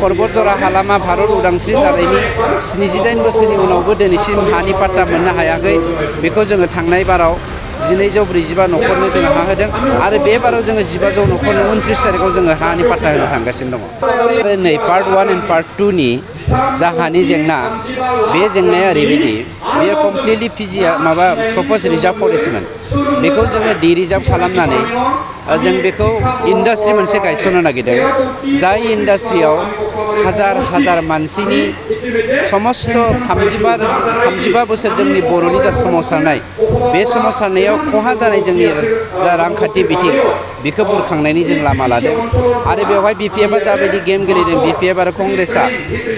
बतझरा हालामा भारत उदांस्रि जानायनि 78 बोसोरनि उनावबो दिनैसिम हानि पाट्टा मोननो हायाखै। बेखौ जोङो थांनाय बाराव 1245 न'खरनो जोङो हा होदों आरो बे बाराव जोङो 1500 न'खरनो 29 तारिखआव जोङो हानि पाट्टा होनो थांगासिनो दङ। आरो नै पार्ट 1 एन्ड पार्ट 2 नि जा हानि जेंना, बे जेंनाया ओरैबायदि, बेयो कमप्लिटलि प्रप'ज रिजार्भ फरेस्टमोन। बेखौ जोङो डि रिजार्भ खालामनानै जों बेखौ इन्डास्ट्रि मोनसे गायसननो नागिरदों। जाय इन्डास्ट्रियाव हाजार मानसिनि समस्त 35 बोसोर जोंनि बर'नि जा सोमावसारनाय, बे सोमावसारनायाव खहा जानाय जोंनि जा रांखान्थि बिथिं, बेखौ बुरखांनायनि जों लामा लादों। आरो बेवहाय BPF आ जाबायदि गेम गेलेदों, BPF आरो कंग्रेसआ,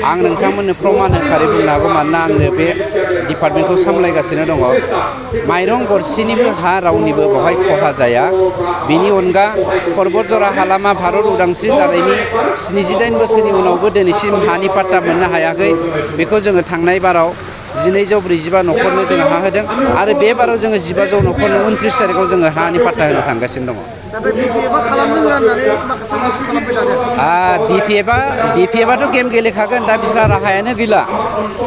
आं नोंथांमोननो प्रमान होखारै बुंनो हागौ, मानोना आंनो बे डिपार्टमेन्टखौ सामलायगासिनो दङ। माइरं गरसेनिबो हा रावनिबो बेवहाय खहा जाया। बिनि अनगा बतझरा हालामा भारत उदांस्रि जानायनि 78 बोसोरनि उनावबो दिनैसिम हानि पाट्टा मोननो हायाखै। बेखौ जोङो थांनाय बाराव 1245 न'खरनो जोङो हा होदों आरो बे बाराव जोङो 1500 न'खरनो 29 तारिखआव जोङो हानि पाट्टा होनो थांगासिनो दङ। BPF आथ' गेम गेलेखागोन, दा बिस्रा राहायानो गैला।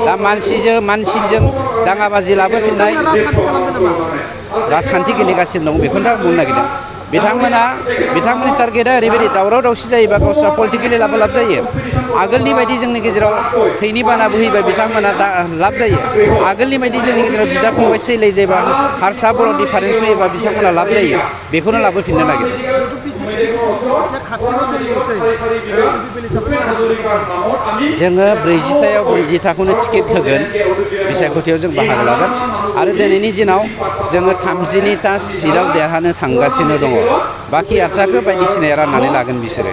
दा मानसिजों दाङाबाजि लाबोफिननाय राजखान्थि गेलेगासिनो दं, बेखौनो आं बुंनो नागिरदों। बिथांमोननि टारगेटआ ओरैबायदि, दावराव दावसि जायोबा गावस्रा पलिटिकेलि लाब जायो। आगोलनि बायदि जोंनि गेजेराव थैनि बाना बोहैबा बिथांमोना लाब जायो। आगोलनि बायदि जोंनि गेजेराव बिदा फंबाय सैलाय जायोबा, हारसा बर' डिफारेन्स फैयोबा बिथांमोना लाब जायो। बेखौनो लाबोफिननो नागिरदों। जोङो 40थायाव 40थाखौनो टिकेट होगोन, बिसायख'थियाव जों बाहागो लागोन आरो दिनैनि दिनाव जोङो 32था सिटआव देरहानो थांगासिनो दङ। बाखि 8थाखौ बायदिसिनाया राननानै लागोन बिसोरो।